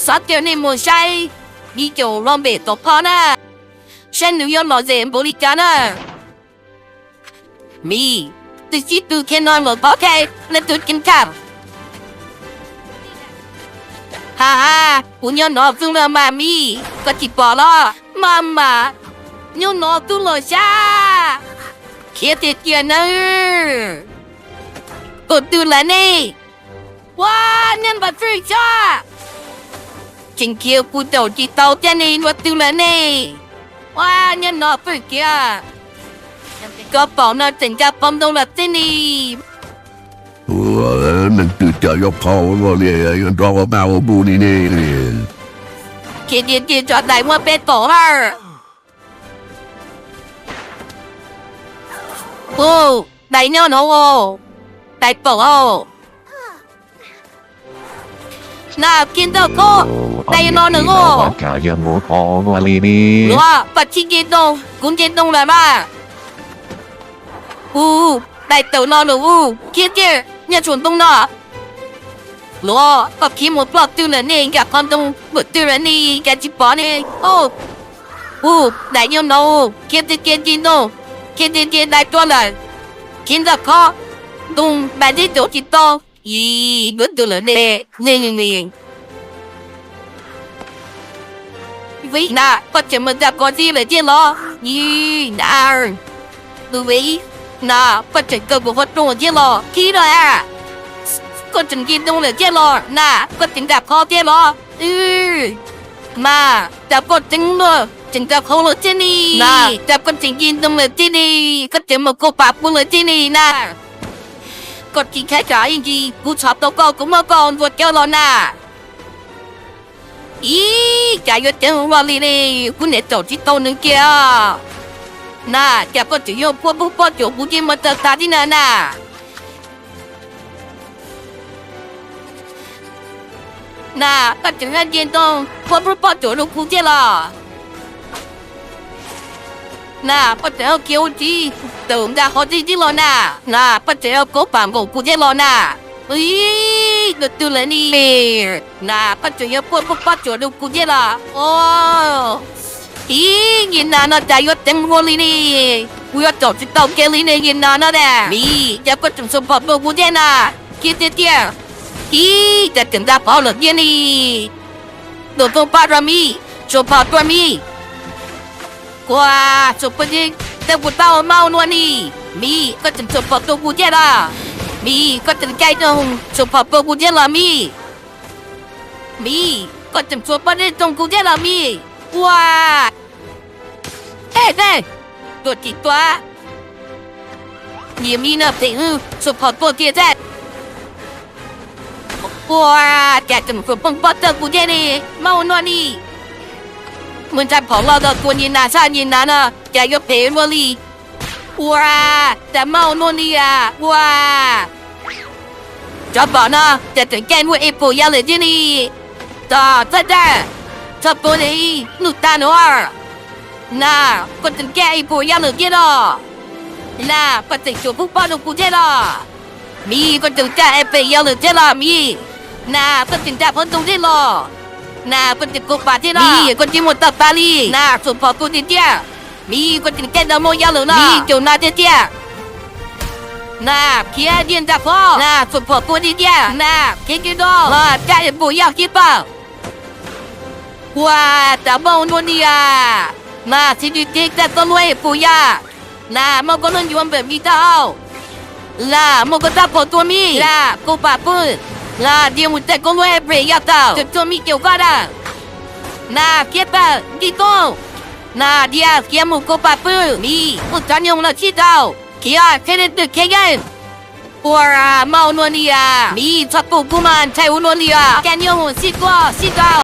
Xav tias nej mus saib Miv Caum los npem tom phov na, saib nws yuav lom zem npaum li cas na. Miv, tus sib tw kiag no los thov khe leej twg ceev tshaj. Ha ha, kuv nyob no xwb na mas Miv, koj tsis pom los? Mas mas, nyob no xwb los sab. Khiav tiag tiag nawb. Tus twg lawm ne? Ua, niag npawg Fwj Xyob, tseem khiav kuv caum tsis tau thiab ne, npawg twg lawm ne? Ua, niag no Fwj Kiav, koj pom no tseem nqa phau ntoo lawm thiab ne. Neeg twg cas yuav qhov ua luaj li, yuav nrov ua maj ua npuj li ne. Khiav tiag tiag tso dais muab peb tom lawm. Ub, dais nyob no, dais pom. Na, kiag ntawm ko, dais no nws ua. Luag, koj tsis nce ntoo, kuv nce ntoo lawm mas. Ub, dais tawm no nws ua, khiav tiag, nyob saum ntoo no. Luag, koj khiav mus ploj twg lawm ne, nkag qhov ntoo npawm twg lawm ne, nkag tsis pom ne. Ub, dais nyob no, khiav tiag tiag nce ntoo, khiav tiag tiag dais tuag lawm, khiav ntawm qhov ntoo npam teb caum tsis tau. Ib, npawg twg lawm ne, ne ne ne. Vim na koj tseem mus nram kov tij lawm thiab los? Ib, na, tus Vim, na, koj tseem kaw kuv qhov rooj thiab los? Khib los a, koj tseem nce ntoo lawm thiab los? Na, koj tseem nram qhov thiab los? Ib, na, cas koj tseem luag tseem nram qhov lawm thiab ne? Na, cas koj tseem nce ntoo lawm thiab ne? Koj tseem mus kaw pam pug lawm thiab ne na? Koj tsis ntshai tsam ib ntsis kuv txhom tau koj, kuv muab koj ntuas cawv los na? Ib, cas yuav ceev ua luaj li ne, kuv niam caum tsis tau nws kiag. Na, cas koj tseem yuav puab pub pob cuam kuv thiab mas tawg tag thiab na na? Na, koj tseem yuav nce ntoo puab pub pob cuam rau kuv thiab los? Na, koj tseem yuav khiav ua tib tawm nram qhov tij tib los na? Na, koj tseem yuav kaw pam nkaus kuv thiab los na? Ib, npawg twg lawm ne? Na, koj tseem yuav puab pub pob cuam rau kuv thiab los? Ib, yim nas no cas yuav ceev ua luaj li ne, kuv yuav caum tsis tau kiag li ne yim nas no na. Vim, cas koj tseem xuas phom tua kuv thiab na? Khiav tiag tiag. Ib, cas tseem nram qhov lawm thiab ne. Ntuas phom pab rau Vim, xuas phom tua Vim. Ua, xuas phom tua kuv tau maj ua luaj ne. Vim, koj tseem xuas phom tua kuv thiab los? Vim, koj tseem caij rooj xuas phom tua kuv thiab los Vim? Vim, koj tseem xuas pob zeb rooj kuv thiab los Vim? Ua, e e, tua tsis tua. Niag Vim no phem, xuas phom tua tiag thiab. Ua, cas tseem xuas phom pob tawg kuv thiab ne, maj ua luaj ne. Mus ntshai phom los tau tua niag nas, sab niag nas no cas yuav phem luaj li. Ua, cas maj ua luaj li a, ua. Tsov pom no cas tseem caij muaj ib puas yaj lawm thiab ne. Txog txaj daj, txog puas li nuj tag no. Na, koj tseem caij ib puas yaj lawm thiab los? Na, koj tseem xuas phom pob rau kuv thiab los? Vim, koj tseem caij ib puas yaj lawm thiab los Vim? Na, koj tseem nram phom ntoo thiab los? Na, koj tseem kaw pam thiab los? Vim, koj tsis muaj tag pas li. Na, xuas phom tua tiag tiag. Vim, koj tseem caij tau muaj yaj lawm los? Vim, caum nas tiag tiag. Na, khiav tiag nram phom. Na, xuas phom tua tiag tiag. Na, khiav kiag rau los caij ib puas yaj khiav pam. Ua, cas maj ua luaj li a. Na, txiv tsis txiv caij koj lub ib puas yaj. Na, muab koj lub ncuav npam Vim tag. Na, muab koj txoj phom tua Vim. Na, kaw pam pw. Na, dias mus caij koj lub ib puas yaj tag, tseem tua Vim caum koj na. Na, khiav pam nti tooj. Na, dias khiav mus kaw pam pw Vim, ua tsav nyoog los sib tau. Khiav, khiav leej twg khiav yeej. Ua, maj ua luaj li a. Vim, txhob pum kuv mas ntshai ua luaj li a. Caij nyoog mus sib tua sib tau.